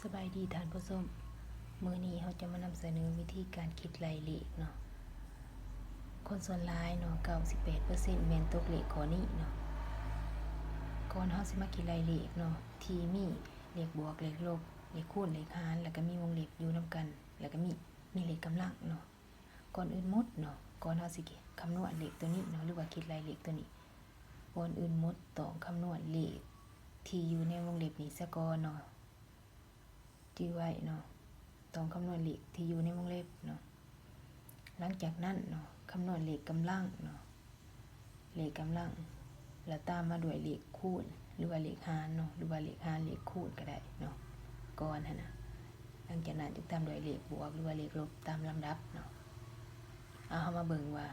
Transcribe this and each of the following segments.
ສະບາຍດີທ່ານຜູ້ຊົມ, ມື້ນີ້ເຮົາຈະມານຳສະເໜີວິທີການຄິດໄລ່ເລກເນາະ. ຄົນສ່ວນຫຼາຍເນາະ ເກົ້າສິບແປດເປີເຊັນແມ່ນຕົກເລກຂໍ້ນີ້ເນາະ. ກ່ອນເຮົາຊິມາຄິດໄລ່ເລກເນາະ ທີ່ມີເລກບວກ ເລກລົບ ເລກຄູນ ເລກຫານ ແລ້ວກະມີວົງເລັບຢູ່ນຳກັນ ແລ້ວກະມີ ມີເລກກຳລັງເນາະ. ກ່ອນອື່ນໝົດເນາະ ກ່ອນເຮົາຊິຄຳນວນເລກໂຕນີ້ເນາະ ຫຼືວ່າຄິດໄລ່ເລກໂຕນີ້ ກ່ອນອື່ນໝົດຕ້ອງຄຳນວນເລກທີ່ຢູ່ໃນວົງເລັບນີ້ຊະກ່ອນເນາະ. ຈື່ໄວ້ເນາະ ຕ້ອງຄຳນວນເລກທີ່ຢູ່ໃນວົງເລັບເນາະ. ຫຼັງຈາກນັ້ນເນາະ ຄຳນວນເລກກຳລັງເນາະ ເລກກຳລັງ ແລ້ວຕາມມາດ້ວຍເລກຄູນ ຫຼືວ່າເລກຫານເນາະ ຫຼືວ່າເລກຫານເລກຄູນກະໄດ້ເນາະ ກ່ອນຫັ້ນນະ. ຫຼັງຈາກນັ້ນຈຶ່ງຕາມດ້ວຍເລກບວກ ຫຼືວ່າເລກລົບຕາມລຳດັບເນາະ. ເອົາ ເຮົາມາເບິ່ງວ່າ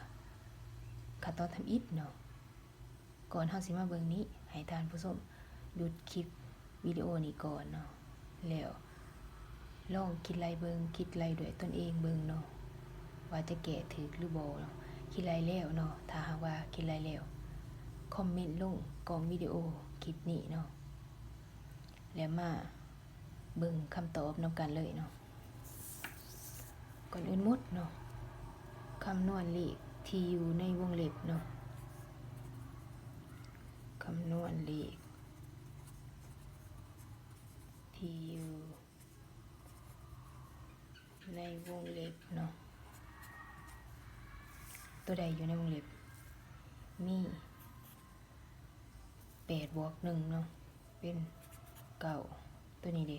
ຂັ້ນຕອນທຳອິດເນາະ. ກ່ອນເຮົາຊິມາເບິ່ງນີ້ ໃຫ້ທ່ານຜູ້ຊົມຢຸດຄລິບວິດີໂອນີ້ກ່ອນເນາະ ແລ້ວລອງຄິດໄລ່ເບິ່ງ ຄິດໄລ່ດ້ວຍຕົນເອງເບິ່ງເນາະ ວ່າຈະແກ້ຖືກຫຼືບໍ່ເນາະ. ຄິດໄລ່ແລ້ວເນາະ ຖ້າຫາກວ່າຄິດໄລ່ແລ້ວ ຄອມເມັນລົງກ້ອງວິດີໂອຄລິບນີ້ເນາະ ແລ້ວມາເບິ່ງຄຳຕອບນຳກັນເລີຍເນາະ. ກ່ອນອື່ນໝົດເນາະ ຄຳນວນເລກທີ່ຢູ່ໃນວົງເລັບເນາະ ຄຳນວນເລກທີ່ຢູ່ໃນວົງເລັບເນາະ. ໂຕໃດຢູ່ໃນວົງເລັບ? ມີແປດບວກໜຶ່ງເນາະ ເປັນເກົ້າ ໂຕນີ້ເດ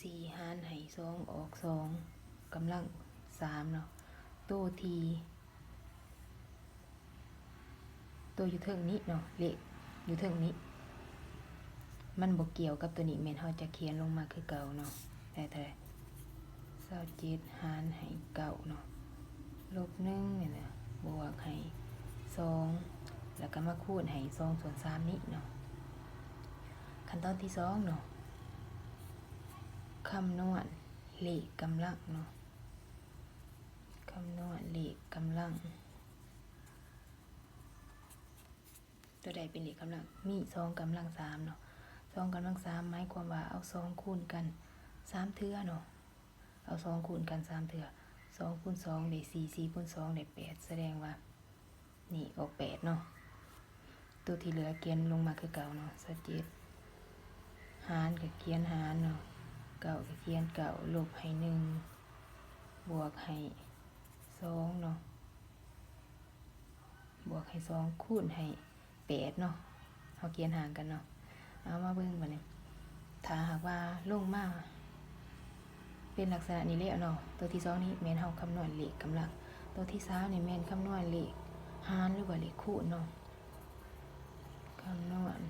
ສີ່ຫານໃຫ້ສອງອອກສອງ ກຳລັງສາມເນາະ. ໂຕທີ່ ໂຕຢູ່ເທິງນີ້ເນາະ ເລກຢູ່ເທິງນີ້ ມັນບໍ່ກ່ຽວກັບໂຕນີ້ ແມ່ນເຮົາຈະຂຽນລົງມາຄືເກົ່າເນາະ. ໄດ້ເທົ່າໃດ? ຊາວເຈັດຫານໃຫ້ເກົ້າເນາະ ລົບໜຶ່ງນີ້ນະ ບວກໃຫ້ສອງ ແລ້ວກະມາຄູນໃຫ້ສອງສ່ວນສາມນີ້ເນາະ. ຂັ້ນຕອນທີສອງເນາະ ຄຳນວນເລກກຳລັງເນາະ ຄຳນວນເລກກຳລັງ. ໂຕໃດເປັນເລກກຳລັງ? ມີສອງກຳລັງສາມເນາະ ສອງກຳລັງສາມ ໝາຍຄວາມວ່າເອົາສອງຄູນກັນສາມເທື່ອເນາະ ເອົາສອງຄູນກັນສາມເທື່ອ ສອງຄູນສອງໄດ້ສີ່ ສີ່ຄູນສອງໄດ້ແປດ ສະແດງວ່ານີ້ອອກແປດເນາະ. ໂຕທີ່ເຫຼືອຂຽນລົງມາຄືເກົ່າເນາະ ຊາວເຈັດຫານກະຂຽນຫານເນາະ ເກົ້າກະຂຽນເກົ້າ ລົບໃຫ້ໜຶ່ງ ບວກໃຫ້ສອງເນາະ ບວກໃຫ້ສອງ ຄູນໃຫ້ແປດເນາະ ເຮົາຂຽນຫານກັນເນາະ. ເອົາມາເບິ່ງບາດນີ້ ຖ້າຫາກວ່າລົງມາເປັນລັກສະນະນີ້ແລ້ວເນາະ ໂຕທີສອງນີ້ແມ່ນເຮົາຄຳນວນເລກກຳລັງ ໂຕທີສາມນີ້ແມ່ນຄຳນວນເລກຫານ ຫຼືວ່າເລກຄູນເນາະ ຄຳນວນ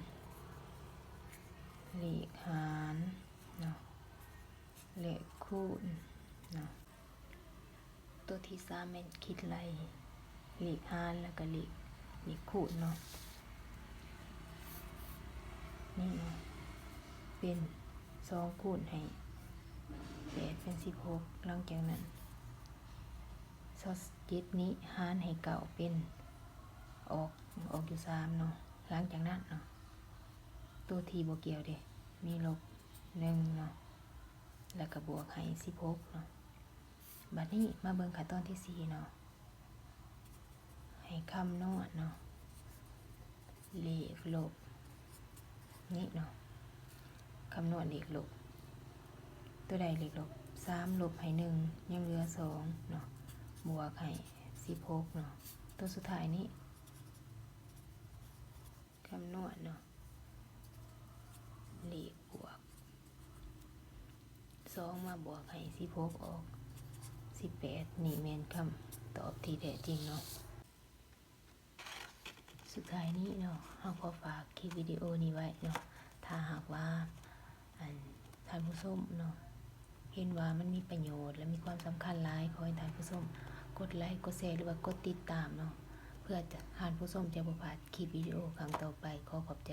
ເລກຫານເນາະ ເລກຄູນເນາະ. ໂຕທີສາມແມ່ນຄິດໄລ່ເລກຫານ ແລ້ວກະເລກ ເລກຄູນເນາະ ນີ້ເນາະ ເປັນສອງຄູນໃຫ້ແປດເປັນສິບຫົກ ຫຼັງຈາກນັ້ນຊາວເຈັດນີ້ຫານໃຫ້ເກົ້າເປັນ ອອກ ອອກຢູ່ສາມເນາະ ຫຼັງຈາກນັ້ນເນາະ ໂຕທີ່ບໍ່ກ່ຽວເດ ມີລົບໜຶ່ງເນາະ ແລ້ວກະບວກໃຫ້ສິບຫົກເນາະ. ບາດນີ້ມາເບິ່ງຂັ້ນຕອນທີສີ່ເນາະ ໃຫ້ຄຳນວນເນາະ ເລກລົບນີ້ເນາະ ຄຳນວນເລກລົບ ໂຕໃດເລກລົບ? ສາມລົບໃຫ້ໜຶ່ງ ຍັງເຫຼືອສອງເນາະ ບວກໃຫ້ສິບຫົກເນາະ. ໂຕສຸດທ້າຍນີ້ ຄຳນວນເນາະ ເລກບວກ ສອງມາບວກໃຫ້ສິບຫົກອອກສິບແປດ ນີ້ແມ່ນຄຳຕອບທີ່ແທ້ຈິງເນາະ. ສຸດທ້າຍນີ້ເນາະ ເຮົາຂໍຝາກຄລິບວິດີໂອນີ້ໄວ້ເນາະ ຖ້າຫາກວ່າ ອັນ ທ່ານຜູ້ຊົມເນາະ ເຫັນວ່າມັນມີປະໂຫຍດ ແລະ ມີຄວາມສຳຄັນຫຼາຍ ຂໍໃຫ້ທ່ານຜູ້ຊົມກົດໄລ ກົດແຊ ຫຼືວ່າກົດຕິດຕາມເນາະ ເພື່ອຈະ ທ່ານຜູ້ຊົມຈະບໍ່ພາດຄລິບວິດີໂອຄັ້ງຕໍ່ໄປ. ຂໍຂອບໃຈ.